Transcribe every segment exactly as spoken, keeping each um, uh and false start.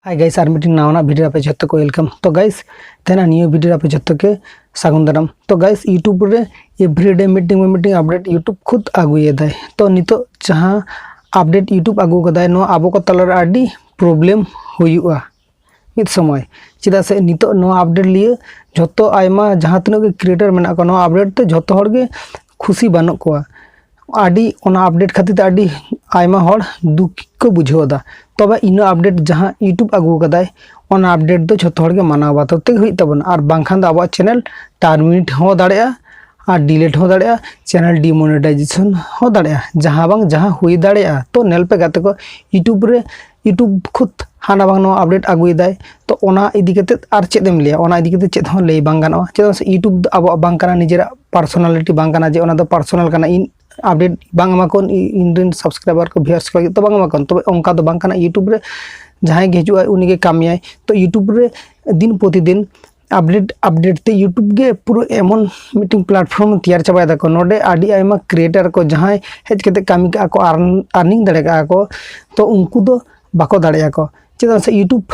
Hi guys, ᱟᱨ ᱢᱤᱫᱴᱤᱡ ᱱᱟᱣᱟᱱᱟᱜ video ᱨᱮ ᱟᱯᱮ ᱡᱷᱚᱛᱚ ᱠᱚ welcome᱾ ᱛᱚ guys, ᱛᱮᱦᱮᱧᱟᱜ ᱱᱤᱭᱟᱹ video ᱨᱮ ᱟᱯᱮ ᱡᱷᱚᱛᱚ ᱠᱚ ᱥᱟᱹᱜᱩᱱ ᱫᱟᱨᱟᱢ᱾ ᱛᱚ guys, YouTube ᱨᱮ everyday ᱢᱤᱫᱴᱤᱡ ᱵᱟᱝ ᱢᱤᱫᱴᱤᱡ update YouTube ᱠᱷᱩᱫ ᱟᱹᱜᱩᱭᱮᱫᱟᱭ᱾ ᱛᱚ ᱱᱤᱛᱚᱜ ᱡᱟᱦᱟᱸ update YouTube ᱟᱹᱜᱩ ᱠᱟᱫᱟᱭ, ᱱᱚᱣᱟ ᱟᱵᱚ ᱠᱚ ᱛᱟᱞᱟᱨᱮ ᱟᱹᱰᱤ problem ᱦᱩᱭᱩᱜᱼᱟ ᱢᱤᱫ ᱥᱚᱢᱚᱭ᱾ ᱪᱮᱫᱟᱜ ᱥᱮ ᱱᱤᱛᱚᱜ ᱱᱚᱣᱟ update ᱞᱤᱭᱟᱹ ᱡᱷᱚᱛᱚ ᱟᱭᱢᱟ ᱡᱟᱦᱟᱸ ᱛᱤᱱᱟᱹᱜ ᱜᱮ creator ᱢᱮᱱᱟᱜ ᱠᱚᱣᱟ, ᱱᱚᱣᱟ update ᱛᱮ ᱡᱷᱚᱛᱚ ᱦᱚᱲ ᱜᱮ ᱠᱷᱩᱥᱤ ᱵᱟᱹᱱᱩᱜ ᱠᱚᱣᱟ᱾ ᱟᱹᱰᱤ, ᱚᱱᱟ update ᱠᱷᱟᱹᱛᱤᱨ ᱛᱮ ᱟᱹᱰᱤ ᱟᱭᱢᱟ ᱦᱚᱲ ᱫᱩᱠ ᱠᱚ ᱵᱩᱡᱷᱟᱹᱣ ᱮᱫᱟ᱾ ᱛᱚᱵᱮ ᱤᱱᱟᱹ update ᱡᱟᱦᱟᱸ YouTube ᱟᱹᱜᱩ ᱠᱟᱫᱟᱭ, ᱚᱱᱟ update ᱫᱚ ᱡᱷᱚᱛᱚ ᱦᱚᱲ ᱜᱮ ᱢᱟᱱᱟᱣ ᱵᱟᱛᱟᱣ ᱛᱮᱜᱮ ᱦᱩᱭᱩᱜ ᱛᱟᱵᱚᱱᱟ, ᱟᱨ ᱵᱟᱝᱠᱷᱟᱱ ᱫᱚ ᱟᱵᱚᱣᱟᱜ channel terminate ᱦᱚᱸ ᱫᱟᱲᱮᱭᱟᱜᱼᱟ ᱟᱨ delete ᱦᱚᱸ ᱫᱟᱲᱮᱭᱟᱜᱼᱟ, channel demonetization ᱦᱚᱸ ᱫᱟᱲᱮᱭᱟᱜᱼᱟ, ᱡᱟᱦᱟᱸ ᱵᱟᱝ ᱡᱟᱦᱟᱸ ᱦᱩᱭ ᱫᱟᱲᱮᱭᱟᱜᱼᱟ᱾ ᱛᱚ ᱧᱮᱞ ᱯᱮ ᱜᱟᱛᱮ ᱠᱚ, YouTube ᱨᱮ, YouTube ᱠᱷᱩᱫ ᱦᱟᱱᱟ ᱵᱟᱝ ᱱᱚᱣᱟ update ᱟᱹᱜᱩᱭᱮᱫᱟᱭ᱾ ᱛᱚ ᱚᱱᱟ ᱤᱫᱤ ᱠᱟᱛᱮ ᱟᱨ ᱪᱮᱫ ᱮᱢ ᱞᱟᱹᱭᱟ? ᱚᱱᱟ ᱤᱫᱤ ᱠᱟᱛᱮ ᱪᱮᱫ ᱦᱚᱸ ᱞᱟᱹᱭ ᱵᱟᱝ ᱜᱟᱱᱚᱜᱼᱟ᱾ ᱪᱮᱫᱟᱜ ᱥᱮ YouTube ᱫᱚ ᱟᱵᱚᱣᱟᱜ ᱵᱟᱝ ᱠᱟᱱᱟ, ᱱᱤᱡᱮᱨᱟᱜ personality ᱵᱟᱝ ᱠᱟᱱᱟ ᱡᱮ ᱚᱱᱟ ᱫᱚ personal ᱠᱟᱱᱟ, ᱤᱧ update ᱵᱟᱝ ᱮᱢᱟ ᱠᱚᱣᱟ ᱤᱧ ᱨᱮᱱ subscriber ᱠᱚ, viewers ᱠᱚ ᱞᱟᱹᱜᱤᱫ ᱫᱚ ᱵᱟᱝ ᱮᱢᱟ ᱠᱚᱣᱟ᱾ ᱛᱚᱵᱮ ᱚᱱᱠᱟ ᱫᱚ ᱵᱟᱝ ᱠᱟᱱᱟ᱾ YouTube ᱨᱮ ᱡᱟᱦᱟᱸᱭ ᱜᱮ ᱦᱤᱡᱩᱜᱼᱟᱭ, ᱩᱱᱤ ᱜᱮ ᱠᱟᱹᱢᱤᱭᱟᱭ᱾ ᱛᱚ YouTube ᱨᱮ ᱫᱤᱱ ᱯᱨᱚᱛᱤᱫᱤᱱ update update ᱛᱮ YouTube ᱜᱮ ᱯᱩᱨᱟᱹ ᱮᱢᱚᱱ ᱢᱤᱫᱴᱤᱝ platform ᱛᱮᱭᱟᱨ ᱪᱟᱵᱟᱭ ᱫᱟᱠᱚ᱾ ᱱᱚᱰᱮ ᱟᱹᱰᱤ ᱟᱭᱢᱟ creator ᱠᱚ ᱡᱟᱦᱟᱸᱭ ᱦᱮᱡ ᱠᱟᱛᱮ ᱠᱟᱹᱢᱤ ᱠᱟᱜᱼᱟ ᱠᱚ, earn- earning ᱫᱟᱲᱮ ᱠᱟᱜᱼᱟ ᱠᱚ, ᱛᱚ ᱩᱱᱠᱩ ᱫᱚ ᱵᱟᱠᱚ ᱫᱟᱲᱮᱭᱟᱜᱼᱟ ᱠᱚ᱾ ᱪᱮᱫᱟᱜ ᱥᱮ YouTube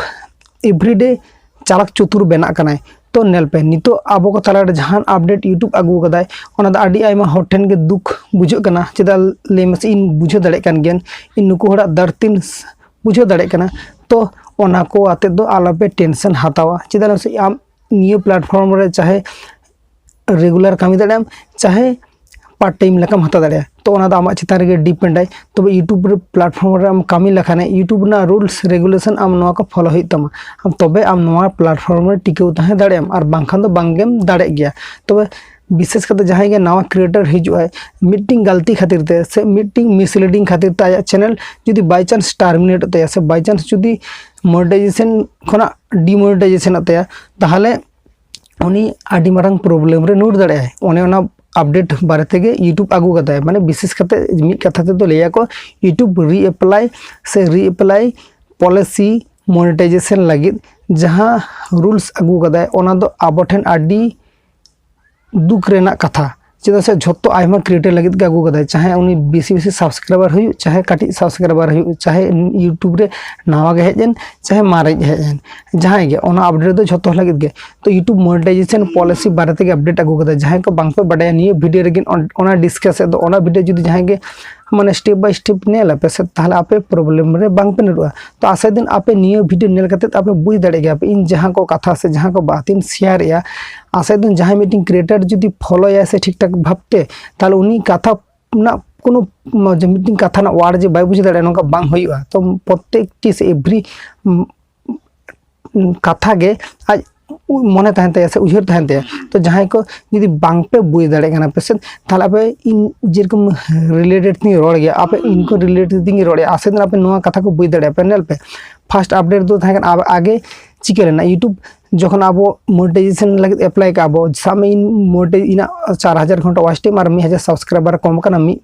everyday ᱪᱟᱞᱟᱠ ᱪᱚᱛᱩᱨ ᱵᱮᱱᱟᱜ ᱠᱟᱱᱟᱭ᱾ ᱛᱚ ᱧᱮᱞ ᱯᱮ, ᱱᱤᱛᱚᱜ ᱟᱵᱚ ᱠᱚ ᱛᱟᱞᱟᱨᱮ ᱡᱟᱦᱟᱱ update YouTube ᱟᱹᱜᱩ ᱠᱟᱫᱟᱭ, ᱚᱱᱟ ᱫᱚ ᱟᱹᱰᱤ ᱟᱭᱢᱟ ᱦᱚᱲ ᱴᱷᱮᱱ ᱜᱮ ᱫᱩᱠ ᱵᱩᱡᱷᱟᱹᱜ ᱠᱟᱱᱟ᱾ ᱪᱮᱫᱟᱜ ᱞᱟᱹᱭ ᱢᱮᱥᱮ, ᱤᱧ ᱵᱩᱡᱷᱟᱹᱣ ᱫᱟᱲᱮᱭᱟᱜ ᱠᱟᱱ ᱜᱮᱭᱟᱹᱧ, ᱤᱧ ᱱᱩᱠᱩ ᱦᱚᱲᱟᱜ ᱫᱟᱨᱫ ᱤᱧ ᱵᱩᱡᱷᱟᱹᱣ ᱫᱟᱲᱮᱭᱟᱜ ᱠᱟᱱᱟ᱾ ᱛᱚ ᱚᱱᱟ ᱠᱚ ᱟᱛᱮᱫ ᱫᱚ ᱟᱞᱚᱯᱮ tension ᱦᱟᱛᱟᱣᱟ᱾ ᱪᱮᱫᱟᱜ ᱞᱟᱹᱭ ᱢᱮᱥᱮ, ᱟᱢ ᱱᱤᱭᱟᱹ platform ᱨᱮ ᱪᱟᱦᱮ regular ᱠᱟᱹᱢᱤ ᱫᱟᱲᱮᱭᱟᱜ ᱟᱢ, ᱪᱟᱦᱮ part time ᱞᱮᱠᱟᱢ ᱦᱟᱛᱟᱣ ᱫᱟᱲᱮᱭᱟᱜᱼᱟ᱾ ᱛᱚ ᱚᱱᱟ ᱫᱚ ᱟᱢᱟᱜ ᱪᱮᱛᱟᱱ ᱨᱮᱜᱮ depend ᱟᱭ᱾ ᱛᱚᱵᱮ YouTube ᱨᱮ platform ᱨᱮ ᱟᱢ ᱠᱟᱹᱢᱤ ᱞᱮᱠᱷᱟᱱ YouTube ᱨᱮᱱᱟᱜ rules regulation ᱟᱢ ᱱᱚᱣᱟ ᱠᱚ follow ᱦᱩᱭᱩᱜ ᱛᱟᱢᱟ, ᱟᱢ ᱛᱚᱵᱮ ᱟᱢ ᱱᱚᱣᱟ platform ᱨᱮ ᱴᱤᱠᱟᱹᱣ ᱛᱟᱦᱮᱸ ᱫᱟᱲᱮᱭᱟᱜ ᱟᱢ, ᱟᱨ ᱵᱟᱝᱠᱷᱟᱱ ᱫᱚ ᱵᱟᱝᱜᱮᱢ ᱫᱟᱲᱮᱜ ᱜᱮᱭᱟ᱾ ᱛᱚᱵᱮ ᱵᱤᱥᱮᱥ ᱠᱟᱛᱮ ᱡᱟᱦᱟᱸᱭ ᱜᱮ ᱱᱟᱣᱟ creator ᱦᱤᱡᱩᱜ ᱟᱭ, ᱢᱤᱫᱴᱤᱝ ᱜᱟᱞᱛᱤ ᱠᱷᱟᱹᱛᱤᱨ ᱛᱮ ᱥᱮ ᱢᱤᱫᱴᱤᱝ misleading ᱠᱷᱟᱹᱛᱤᱨ ᱛᱮ ᱟᱭᱟᱜ channel ᱡᱩᱫᱤ by chance terminate ᱛᱟᱭᱟ ᱥᱮ by chance ᱡᱩᱫᱤ monetization ᱠᱷᱚᱱᱟᱜ demonetization ᱚᱜ ᱛᱟᱭᱟ, ᱛᱟᱦᱚᱞᱮ ᱩᱱᱤ ᱟᱹᱰᱤ ᱢᱟᱨᱟᱝ problem ᱨᱮ ᱧᱩᱨ ᱫᱟᱲᱮᱭᱟᱜᱼᱟᱭ᱾ ᱚᱱᱮ ᱚᱱᱟ update ᱵᱟᱨᱮ ᱛᱮᱜᱮ YouTube ᱟᱹᱜᱩ ᱠᱟᱫᱟᱭ, ᱢᱟᱱᱮ ᱵᱤᱥᱮᱥ ᱠᱟᱛᱮ ᱢᱤᱫ ᱠᱟᱛᱷᱟ ᱛᱮᱫᱚ ᱞᱟᱹᱭᱟᱠᱚ, YouTube reapply ᱥᱮ reapply policy monetization ᱞᱟᱹᱜᱤᱫ ᱡᱟᱦᱟᱸ rules ᱟᱹᱜᱩ ᱠᱟᱫᱟᱭ, ᱚᱱᱟ ᱫᱚ ᱟᱵᱚ ᱴᱷᱮᱱ ᱟᱹᱰᱤ ᱫᱩᱠ ᱨᱮᱱᱟᱜ ᱠᱟᱛᱷᱟ᱾ ᱪᱮᱫᱟᱜ ᱥᱮ ᱡᱷᱚᱛᱚ ᱟᱭᱢᱟ creator ᱞᱟᱹᱜᱤᱫ ᱜᱮ ᱟᱹᱜᱩ ᱠᱟᱫᱟᱭ, ᱪᱟᱦᱮ ᱩᱱᱤ ᱵᱮᱥᱤ ᱵᱮᱥᱤ subscriber ᱦᱩᱭᱩᱜ, ᱪᱟᱦᱮ ᱠᱟᱹᱴᱤᱡ subscriber ᱦᱩᱭᱩᱜ, ᱪᱟᱦᱮ YouTube ᱨᱮ ᱱᱟᱣᱟ ᱜᱮ ᱦᱮᱡ ᱮᱱ, ᱪᱟᱦᱮ ᱢᱟᱨᱮ ᱜᱮ ᱦᱮᱡ ᱮᱱ, ᱡᱟᱦᱟᱸᱭ ᱜᱮ, ᱚᱱᱟ update ᱫᱚ ᱡᱷᱚᱛᱚ ᱦᱚᱲ ᱞᱟᱹᱜᱤᱫ ᱜᱮ᱾ ᱛᱚ YouTube monetization policy ᱵᱟᱨᱮ ᱛᱮᱜᱮ update ᱟᱹᱜᱩ ᱠᱟᱫᱟ᱾ ᱡᱟᱦᱟᱸᱭ ᱠᱚ ᱵᱟᱝ ᱯᱮ ᱵᱟᱰᱟᱭᱟ ᱱᱤᱭᱟᱹ video ᱨᱮᱜᱮ ᱚᱱ-, ᱚᱱᱟ discuss ᱮᱫ ᱫᱚ, ᱚᱱᱟ video ᱡᱩᱫᱤ ᱡᱟᱦᱟᱸᱭ ᱜᱮ ᱢᱟᱱᱮ step by step ᱧᱮᱞ ᱟᱯᱮ ᱥᱮ, ᱛᱟᱦᱚᱞᱮ ᱟᱯᱮ problem ᱨᱮ ᱵᱟᱝ ᱯᱮ ᱧᱩᱨᱩᱜᱼᱟ᱾ ᱛᱚ ᱟᱥᱟᱭ ᱫᱤᱱ ᱟᱯᱮ ᱱᱤᱭᱟᱹ video ᱧᱮᱞ ᱠᱟᱛᱮ ᱟᱯᱮ ᱵᱩᱡᱽ ᱫᱟᱲᱮᱭᱟᱜ ᱜᱮᱭᱟ ᱯᱮ ᱤᱧ ᱡᱟᱦᱟᱸ ᱠᱚ ᱠᱟᱛᱷᱟ ᱥᱮ ᱡᱟᱦᱟᱸ ᱠᱚ ᱵᱟᱛ ᱤᱧ share ᱮᱜᱼᱟ᱾ ᱟᱥᱟᱭ ᱫᱤᱱ ᱡᱟᱦᱟᱸᱭ ᱢᱤᱫᱴᱤᱝ creator ᱡᱩᱫᱤ follow ᱭᱟᱭ ᱥᱮ ᱴᱷᱤᱠ ᱴᱷᱟᱠ ᱵᱷᱟᱵᱽᱛᱮ, ᱛᱟᱦᱚᱞᱮ ᱩᱱᱤ ᱠᱟᱛᱷᱟ ᱨᱮᱱᱟᱜ ᱠᱳᱱᱳ ᱢ-, ᱡᱮ ᱢᱤᱫᱴᱤᱝ ᱠᱟᱛᱷᱟ ᱨᱮᱱᱟᱜ word ᱡᱮ ᱵᱟᱭ ᱵᱩᱡᱷᱟᱹᱣ ᱫᱟᱲᱮᱭᱟᱜᱼᱟ, ᱱᱚᱝᱠᱟ ᱵᱟᱝ ᱦᱩᱭᱩᱜᱼᱟ᱾ ᱛᱚ ᱯᱨᱚᱛᱛᱮᱠᱴᱤ ᱥᱮ every, ᱩᱢ, ᱩᱢ, ᱠᱟᱛᱷᱟ ᱜᱮ ᱟᱡ ᱩ-, ᱢᱚᱱᱮ ᱛᱟᱦᱮᱱ ᱛᱟᱭᱟ ᱥᱮ ᱩᱭᱦᱟᱹᱨ ᱛᱟᱦᱮᱱ ᱛᱟᱭᱟ᱾ ᱛᱚ ᱡᱟᱦᱟᱸᱭ ᱠᱚ ᱡᱩᱫᱤ ᱵᱟᱝ ᱯᱮ ᱵᱩᱡᱽ ᱫᱟᱲᱮᱭᱟᱜ ᱠᱟᱱᱟ ᱯᱮ ᱥᱮ, ᱛᱟᱦᱚᱞᱮ ᱟᱯᱮ ᱤᱧ ᱡᱮᱨᱚᱠᱚᱢ related ᱛᱤᱧ ᱨᱚᱲ ᱜᱮᱭᱟ, ᱟᱯᱮ ᱤᱧ ᱠᱚ related ᱛᱤᱧ ᱨᱚᱲ ᱜᱮᱭᱟ᱾ ᱟᱥᱟᱭ ᱫᱤᱱ ᱟᱯᱮ ᱱᱚᱣᱟ ᱠᱟᱛᱷᱟ ᱠᱚ ᱵᱩᱡᱽ ᱫᱟᱲᱮᱭᱟᱜᱼᱟ ᱯᱮ᱾ ᱧᱮᱞ ᱯᱮ, first update ᱫᱚ ᱛᱟᱦᱮᱸ ᱠᱟᱱᱟ ᱟᱵ-, ᱟᱜᱮ ᱪᱤᱠᱟᱹ ᱞᱮᱱᱟ YouTube ᱡᱚᱠᱷᱚᱱ ᱟᱵᱚ monetization ᱞᱟᱹᱜᱤᱫ apply ᱠᱟᱜᱼᱟ ᱵᱚ, ᱥᱟᱵ ᱢᱮ ᱤᱧ monetize ᱤᱧᱟᱹᱜ ᱪᱟᱨ ᱦᱟᱡᱟᱨ ᱜᱷᱚᱱᱴᱟ watch time ᱟᱨ ᱢᱤᱫ ᱦᱟᱡᱟᱨ subscriber ᱠᱚᱢ ᱠᱟᱱᱟ ᱢᱤᱫ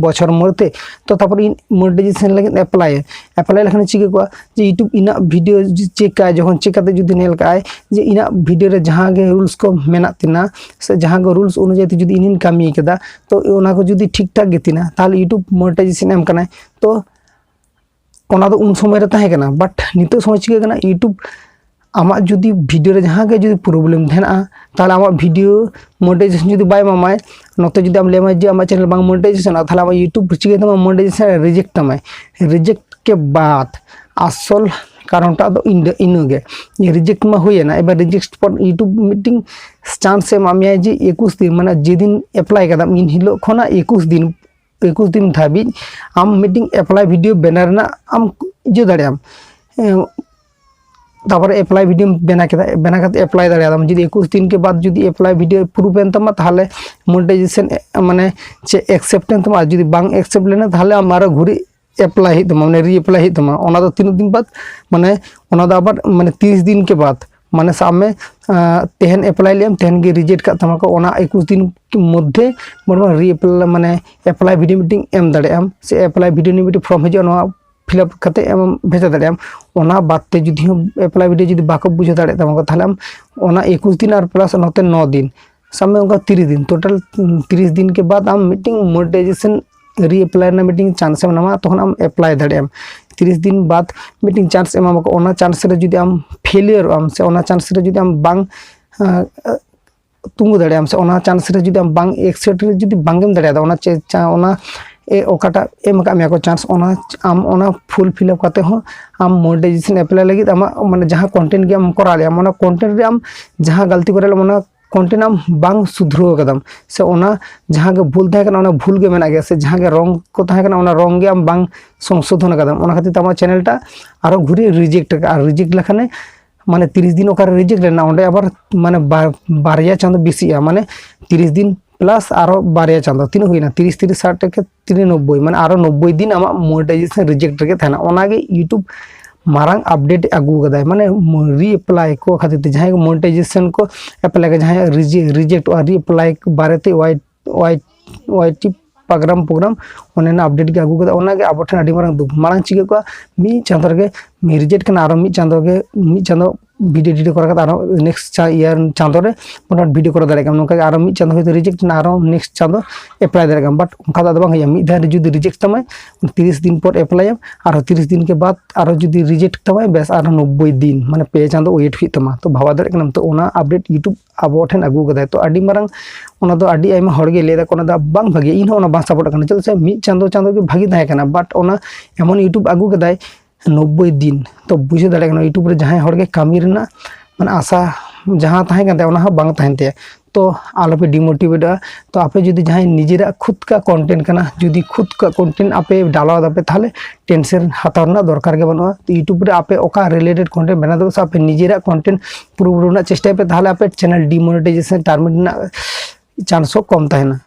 ᱵᱚᱪᱷᱚᱨ ᱢᱚᱫᱽᱫᱷᱮ᱾ ᱛᱚ ᱛᱟᱨᱯᱚᱨ ᱤᱧ monetization ᱞᱟᱹᱜᱤᱫ apply, apply ᱞᱮᱠᱷᱟᱱ ᱪᱤᱠᱟᱹ ᱠᱚᱜᱼᱟ ᱡᱮ YouTube ᱤᱧᱟᱹᱜ video check ᱠᱟᱜᱼᱟ, ᱡᱚᱠᱷᱚᱱ check ᱠᱟᱛᱮ ᱡᱩᱫᱤ ᱧᱮᱞ ᱠᱟᱜᱼᱟᱭ ᱡᱮ ᱤᱧᱟᱹᱜ video ᱨᱮ ᱡᱟᱦᱟᱸ ᱜᱮ rules ᱠᱚ ᱢᱮᱱᱟᱜ ᱛᱤᱧᱟ ᱥᱮ ᱡᱟᱦᱟᱸ ᱜᱮ rules ᱚᱱᱩᱡᱟᱭᱤ ᱛᱮ ᱡᱩᱫᱤ ᱤᱧᱤᱧ ᱠᱟᱹᱢᱤ ᱠᱟᱫᱟ, ᱛᱚ ᱚᱱᱟ ᱠᱚ ᱡᱩᱫᱤ ᱴᱷᱤᱠ ᱴᱷᱟᱠ ᱜᱮ ᱛᱤᱧᱟ, ᱛᱟᱦᱚᱞᱮ YouTube monetization ᱮᱢ ᱠᱟᱱᱟᱭ᱾ ᱛᱚ ᱚᱱᱟ ᱫᱚ ᱩᱱ ᱥᱚᱢᱚᱭ ᱨᱮ ᱛᱟᱦᱮᱸ ᱠᱟᱱᱟ, but ᱱᱤᱛᱚᱜ ᱥᱚᱢᱚᱭ ᱪᱤᱠᱟᱹ ᱠᱟᱱᱟ, YouTube ᱟᱢᱟᱜ ᱡᱩᱫᱤ video ᱨᱮ ᱡᱟᱦᱟᱸ ᱜᱮ ᱡᱩᱫᱤ problem ᱛᱟᱦᱮᱱᱟ, ᱛᱟᱦᱚᱞᱮ ᱟᱢᱟᱜ video monetization ᱡᱩᱫᱤ ᱵᱟᱭ ᱮᱢᱟᱢᱟᱭ, ᱱᱚᱛᱮ ᱡᱩᱫᱤ ᱟᱢ ᱞᱟᱹᱭᱟᱢᱟᱭ ᱡᱮ ᱟᱢᱟᱜ channel ᱵᱟᱝ monetization ᱚᱜᱼᱟ, ᱛᱟᱦᱚᱞᱮ ᱟᱢᱟᱜ YouTube ᱪᱤᱠᱟᱹ ᱛᱟᱢᱟ, monetization reject ᱛᱟᱢᱟᱭ᱾ Reject ᱠᱮ ᱵᱟᱫ ᱟᱥᱚᱞ ᱠᱟᱨᱚᱱᱴᱟᱜ ᱫᱚ ᱤᱱᱟᱹ, ᱤᱱᱟᱹᱜᱮ, reject ᱢᱟ ᱦᱩᱭᱮᱱᱟ, ᱮᱵᱟᱨ reject ᱯᱚᱨ YouTube ᱢᱤᱫᱴᱤᱝ chance ᱮ ᱮᱢᱟᱜ ᱢᱮᱭᱟ ᱡᱮ ᱮᱠᱩᱥ ᱫᱤᱱ, ᱢᱟᱱᱮ ᱡᱮᱫᱤᱱ apply ᱠᱟᱫᱟᱢ ᱤᱱ ᱦᱤᱞᱳᱜ ᱠᱷᱚᱱᱟᱜ ᱮᱠᱩᱥ ᱫᱤᱱ ᱮᱠᱩᱥ ᱫᱤᱱ ᱫᱷᱟᱹᱵᱤᱡ ᱟᱢ ᱢᱤᱫᱴᱤᱝ apply video ᱵᱮᱱᱟᱣ ᱨᱮᱱᱟᱜ ᱟᱢ ᱤᱭᱟᱹ ᱫᱟᱲᱮᱭᱟᱜ ᱟᱢ᱾ ᱮᱸ, ᱛᱟᱨᱯᱚᱨᱮ apply video ᱵᱮᱱᱟᱣ ᱠᱮᱫᱟ, ᱵᱮᱱᱟᱣ ᱠᱟᱛᱮ apply ᱫᱟᱲᱮᱭᱟᱫᱟᱢ᱾ ᱡᱩᱫᱤ ᱮᱠᱩᱥ ᱫᱤᱱ ᱠᱮ ᱵᱟᱫ ᱡᱩᱫᱤ apply video approve ᱮᱱ ᱛᱟᱢᱟ, ᱛᱟᱦᱚᱞᱮ monetization, ᱮ, ᱢᱟᱱᱮ ᱪᱮᱫ accept ᱮᱱ ᱛᱟᱢᱟ, ᱟᱨ ᱡᱩᱫᱤ ᱵᱟᱝ accept ᱞᱮᱱᱟ, ᱛᱟᱦᱚᱞᱮ ᱟᱢ ᱟᱨᱚ ᱜᱷᱩᱨᱤ apply ᱦᱩᱭᱩᱜ ᱛᱟᱢᱟ, ᱢᱟᱱᱮ re apply ᱦᱩᱭᱩᱜ ᱛᱟᱢᱟ᱾ ᱚᱱᱟ ᱫᱚ ᱛᱤᱱᱟᱹᱜ ᱫᱤᱱ ᱵᱟᱫ, ᱢᱟᱱᱮ ᱚᱱᱟ ᱫᱚ ᱟᱵᱟᱨ ᱢᱟᱱᱮ ᱛᱤᱨᱤᱥ ᱫᱤᱱ ᱠᱮ ᱵᱟᱫ, ᱢᱟᱱᱮ ᱥᱟᱵ ᱢᱮ, ᱟᱸ, ᱛᱮᱦᱮᱧ apply ᱞᱮᱜ ᱟᱢ, ᱛᱮᱦᱮᱧ ᱜᱮ reject ᱠᱟᱜ ᱛᱟᱢᱟ ᱠᱚ, ᱚᱱᱟ ᱮᱠᱩᱥ ᱫᱤᱱ ᱢᱚᱫᱽᱫᱷᱮ ᱢᱚᱱᱮ ᱢᱮ re apply, ᱢᱟᱱᱮ apply video ᱢᱤᱫᱴᱤᱝ ᱮᱢ ᱫᱟᱲᱮᱭᱟᱜ ᱟᱢ, ᱥᱮ apply video ᱨᱤᱱᱤᱡ ᱢᱤᱫᱴᱤᱝ form ᱦᱤᱡᱩᱜᱼᱟ, ᱱᱚᱣᱟ fill up ᱠᱟᱛᱮ ᱮᱢ ᱵᱷᱮᱡᱟ ᱫᱟᱲᱮᱭᱟᱜ ᱟᱢ᱾ ᱚᱱᱟ ᱵᱟᱫ ᱛᱮ ᱡᱩᱫᱤ ᱦᱚᱸ apply video ᱡᱩᱫᱤ ᱵᱟᱠᱚ ᱵᱩᱡᱷᱟᱹᱣ ᱫᱟᱲᱮᱭᱟᱜ ᱛᱟᱢᱟ ᱠᱚ, ᱛᱟᱦᱚᱞᱮ ᱟᱢ ᱚᱱᱟ ᱮᱠᱩᱥ ᱫᱤᱱ ᱟᱨ plus ᱱᱚᱛᱮ ᱱᱚ ᱫᱤᱱ, ᱥᱟᱵ ᱢᱮ ᱚᱱᱠᱟ ᱛᱤᱨᱤᱥ ᱫᱤᱱ, total ᱛᱤᱨᱤᱥ ᱫᱤᱱ ᱠᱮ ᱵᱟᱫ ᱟᱢ ᱢᱤᱫᱴᱮᱱ monetization reapply ᱨᱮᱱᱟᱜ ᱢᱤᱫᱴᱮᱱ chance ᱮᱢ ᱧᱟᱢᱟ, ᱛᱚᱠᱷᱚᱱ ᱟᱢ apply ᱫᱟᱲᱮᱭᱟᱜ ᱟᱢ᱾ ᱛᱤᱨᱤᱥ ᱫᱤᱱ ᱵᱟᱫ ᱢᱤᱫᱴᱮᱱ chance ᱮᱢᱟᱢᱟᱠᱚ, ᱚᱱᱟ chance ᱨᱮ ᱡᱩᱫᱤ ᱟᱢ ᱯᱷᱮᱞᱤᱭᱟᱨᱚᱜ ᱟᱢ ᱥᱮ ᱚᱱᱟ chance ᱨᱮ ᱡᱩᱫᱤ ᱟᱢ ᱵᱟᱝ ᱟᱸ, ᱛᱤᱸᱜᱩ ᱫᱟᱲᱮᱭᱟᱜ ᱟᱢ ᱥᱮ ᱚᱱᱟ chance ᱨᱮ ᱡᱩᱫᱤ ᱟᱢ ᱵᱟᱝ accept ᱨᱮ ᱡᱩᱫᱤ ᱵᱟᱝ ᱮᱢ ᱫᱟᱲᱮᱭᱟᱫᱟ, ᱚᱱᱟ ᱪᱮ-, ᱪᱟ-, ᱚᱱᱟ ᱮ, ᱚᱠᱟᱴᱟᱜ ᱮᱢ ᱟᱠᱟᱫ ᱢᱮᱭᱟ ᱠᱚ chance, ᱚᱱᱟ ᱟᱢ ᱚᱱᱟ fulfill up ᱠᱟᱛᱮ ᱦᱚᱸ ᱟᱢ monetization apply ᱞᱟᱹᱜᱤᱫ ᱟᱢᱟᱜ ᱢᱟᱱᱮ ᱡᱟᱦᱟᱸ content ᱜᱮ ᱟᱢ ᱠᱚᱨᱟᱣ ᱞᱮᱜᱼᱟᱢ, ᱚᱱᱟ content ᱨᱮ ᱟᱢ ᱡᱟᱦᱟᱸ ᱜᱟᱞᱛᱤ ᱠᱚᱨᱟᱣ ᱞᱮᱢ, ᱚᱱᱟ content ᱟᱢ ᱵᱟᱝ ᱥᱩᱫᱷᱨᱟᱹᱣ ᱠᱟᱫᱟᱢ ᱥᱮ ᱚᱱᱟ ᱡᱟᱦᱟᱸ ᱜᱮ ᱵᱷᱩᱞ ᱛᱟᱦᱮᱸ ᱠᱟᱱᱟ, ᱚᱱᱟ ᱵᱷᱩᱞ ᱜᱮ ᱢᱮᱱᱟᱜ ᱜᱮᱭᱟ ᱥᱮ ᱡᱟᱦᱟᱸ ᱜᱮ wrong ᱠᱚ ᱛᱟᱦᱮᱸ ᱠᱟᱱᱟ, ᱚᱱᱟ wrong ᱜᱮ ᱟᱢ ᱵᱟᱝ ᱥᱚᱝᱥᱳᱫᱷᱚᱱ ᱠᱟᱫᱟᱢ, ᱚᱱᱟ ᱠᱷᱟᱹᱛᱤᱨ ᱛᱮ ᱟᱢᱟᱜ channel ᱴᱟᱜ ᱟᱨᱚ ᱜᱷᱩᱨᱮ reject ᱟᱠᱟᱫᱼᱟ᱾ Reject ᱞᱮᱠᱷᱟᱱᱮ ᱢᱟᱱᱮ ᱛᱤᱨᱤᱥ ᱫᱤᱱ ᱚᱠᱟᱨᱮ reject ᱞᱮᱱᱟ, ᱚᱸᱰᱮ ᱟᱵᱟᱨ ᱢᱟᱱᱮ ᱵᱟ-, ᱵᱟᱨᱭᱟ ᱪᱟᱸᱫᱚ ᱵᱮᱥᱤᱜᱼᱟ, ᱢᱟᱱᱮ ᱛᱤᱨᱤᱥ ᱫᱤᱱ plus ᱟᱨᱚ ᱵᱟᱨᱭᱟ ᱪᱟᱸᱫᱚ, ᱛᱤᱱᱟᱹᱜ ᱦᱩᱭᱱᱟ? ᱛᱤᱨᱤᱥ, ᱛᱤᱨᱤᱥ, ᱥᱟᱴ ᱴᱟᱠᱟ, ᱛᱤᱱᱟᱹᱜ ᱱᱚᱵᱵᱳᱭ, ᱢᱟᱱᱮ ᱟᱨᱚ ᱱᱚᱵᱵᱳᱭ ᱫᱤᱱ ᱟᱢᱟᱜ monetization reject ᱨᱮᱜᱮ ᱛᱟᱦᱮᱱᱟ᱾ ᱚᱱᱟᱜᱮ YouTube ᱢᱟᱨᱟᱝ update ᱟᱹᱜᱩ ᱠᱟᱫᱟᱭ, ᱢᱟᱱᱮ reapply ᱠᱚ ᱠᱷᱟᱹᱛᱤᱨ ᱛᱮ ᱡᱟᱦᱟᱸᱭ ᱠᱚ monetization ᱠᱚ apply ᱠᱟᱜᱼᱟ, ᱡᱟᱦᱟᱸᱭ reject, rejectᱚᱜᱼᱟ, reapply ᱵᱟᱨᱮᱛᱮ ᱳᱣᱟᱭ ᱳᱣᱟᱭ ᱳᱣᱟᱭ ᱴᱤ ᱯᱟᱜᱽᱨᱟᱢ ᱯᱨᱳᱜᱨᱟᱢ ᱚᱱᱮ ᱚᱱᱟ update ᱜᱮ ᱟᱹᱜᱩ ᱠᱟᱫᱟ᱾ ᱚᱱᱟᱜᱮ ᱟᱵᱚ ᱴᱷᱮᱱ ᱟᱹᱰᱤ ᱢᱟᱨᱟᱝ ᱫᱩᱠ᱾ ᱢᱟᱲᱟᱝ ᱪᱤᱠᱟᱹ ᱠᱚᱜᱼᱟ, ᱢᱤᱫ ᱪᱟᱸᱫᱚ ᱨᱮᱜᱮ reject ᱠᱟᱱᱟ, ᱟᱨᱚ ᱢᱤᱫ ᱪᱟᱸᱫᱚ ᱜᱮ, ᱢᱤᱫ ᱪᱟᱸᱫᱚ video delete ᱠᱚᱨᱟᱣ ᱠᱟᱛᱮ ᱟᱨᱚ next ᱪᱟ-, year ᱪᱟᱸᱫᱚ ᱨᱮ ᱢᱚᱴᱟᱢᱩᱴᱤ video ᱠᱚᱨᱟᱣ ᱫᱟᱲᱮᱭᱟᱜ ᱠᱟᱱᱟ᱾ ᱱᱚᱝᱠᱟ ᱜᱮ ᱟᱨᱚ ᱢᱤᱫ ᱪᱟᱸᱫᱚ ᱦᱚᱭᱛᱳ reject ᱮᱱᱟ, ᱟᱨᱚ next ᱪᱟᱸᱫᱚ apply ᱫᱟᱲᱮᱭᱟᱜ ᱠᱟᱱᱟ᱾ But ᱚᱱᱠᱟ ᱫᱚ ᱟᱫᱚ ᱵᱟᱝ ᱦᱩᱭᱩᱜᱼᱟ, ᱢᱤᱫ ᱫᱷᱟᱣ ᱨᱮ ᱡᱩᱫᱤ reject ᱛᱟᱢᱟᱭ, ᱛᱤᱨᱤᱥ ᱫᱤᱱ ᱯᱚᱨ apply ᱟᱢ, ᱟᱨᱚ ᱛᱤᱨᱤᱥ ᱫᱤᱱ ᱠᱮ ᱵᱟᱫ ᱟᱨᱚ ᱡᱩᱫᱤ reject ᱛᱟᱢᱟᱭ, ᱵᱮᱥ ᱟᱨᱚ ᱱᱚᱵᱵᱳᱭ ᱫᱤᱱ, ᱢᱟᱱᱮ ᱯᱮ ᱪᱟᱸᱫᱚ wait ᱦᱩᱭᱩᱜ ᱛᱟᱢᱟ᱾ ᱛᱚ ᱵᱷᱟᱵᱟ ᱫᱟᱲᱮᱭᱟᱜ ᱠᱟᱱᱟᱢ, ᱛᱚ ᱚᱱᱟ update YouTube ᱟᱵᱚ ᱴᱷᱮᱱ ᱟᱹᱜᱩ ᱠᱟᱫᱟᱭ᱾ ᱛᱚ ᱟᱹᱰᱤ ᱢᱟᱨᱟᱝ, ᱚᱱᱟ ᱫᱚ ᱟᱹᱰᱤ ᱟᱭᱢᱟ ᱦᱚᱲ ᱜᱮ ᱞᱟᱹᱭ ᱫᱟᱠᱚ ᱚᱱᱟ ᱫᱚ ᱵᱟᱝ ᱵᱷᱟᱜᱮ, ᱤᱧ ᱦᱚᱸ ᱚᱱᱟ ᱵᱟᱝ support ᱠᱟᱱᱟ᱾ ᱪᱮᱫᱟᱜ ᱥᱮ ᱢᱤᱫ ᱪᱟᱸᱫᱚ ᱪᱟᱸᱫᱚ ᱜᱮ ᱵᱷᱟᱜᱮ ᱛᱟᱦᱮᱸ ᱠᱟᱱᱟ, but ᱚᱱᱟ ᱮᱢᱚᱱ YouTube ᱟᱹᱜᱩ ᱠᱟᱫᱟᱭ ᱱᱚᱵᱵᱳᱭ ᱫᱤᱱ᱾ ᱛᱚ ᱵᱩᱡᱷᱟᱹᱣ ᱫᱟᱲᱮᱭᱟᱜ ᱠᱟᱱᱟ YouTube ᱨᱮ ᱡᱟᱦᱟᱸᱭ ᱦᱚᱲ ᱜᱮ ᱠᱟᱹᱢᱤ ᱨᱮᱱᱟᱜ ᱢᱟᱱᱮ ᱟᱥᱟ ᱡᱟᱦᱟᱸ ᱛᱟᱦᱮᱸ ᱠᱟᱱ ᱛᱟᱭᱟ ᱚᱱᱟ ᱦᱚᱸ ᱵᱟᱝ ᱛᱟᱦᱮᱱ ᱛᱟᱭᱟ᱾ ᱛᱚ ᱟᱞᱚᱯᱮ demotivateᱚᱜᱼᱟ᱾ ᱛᱚ ᱟᱯᱮ ᱡᱩᱫᱤ ᱡᱟᱦᱟᱸᱭ ᱱᱤᱡᱮᱨᱟᱜ ᱠᱷᱩᱫ ᱠᱟ content ᱠᱟᱱᱟ, ᱡᱩᱫᱤ ᱠᱷᱩᱫ ᱠᱟ content ᱟᱯᱮ ᱰᱟᱞᱟᱣ ᱫᱟᱯᱮ, ᱛᱟᱦᱚᱞᱮ tension ᱦᱟᱛᱟᱣ ᱨᱮᱱᱟᱜ ᱫᱚᱨᱠᱟᱨ ᱜᱮ ᱵᱟᱹᱱᱩᱜᱼᱟ᱾ YouTube ᱨᱮ ᱟᱯᱮ ᱚᱠᱟ related content ᱵᱮᱱᱟᱣ ᱫᱟᱯᱮ ᱥᱮ ᱟᱯᱮ ᱱᱤᱡᱮᱨᱟᱜ content ᱯᱩᱨᱟᱹ ᱯᱩᱨᱟᱹ ᱨᱮᱱᱟᱜ ᱪᱮᱥᱴᱟᱭ ᱯᱮ, ᱛᱟᱦᱚᱞᱮ ᱟᱯᱮ channel demonetization terminate ᱨᱮᱱᱟᱜ chance ᱦᱚᱸ ᱠᱚᱢ ᱛᱟᱦᱮᱱᱟ᱾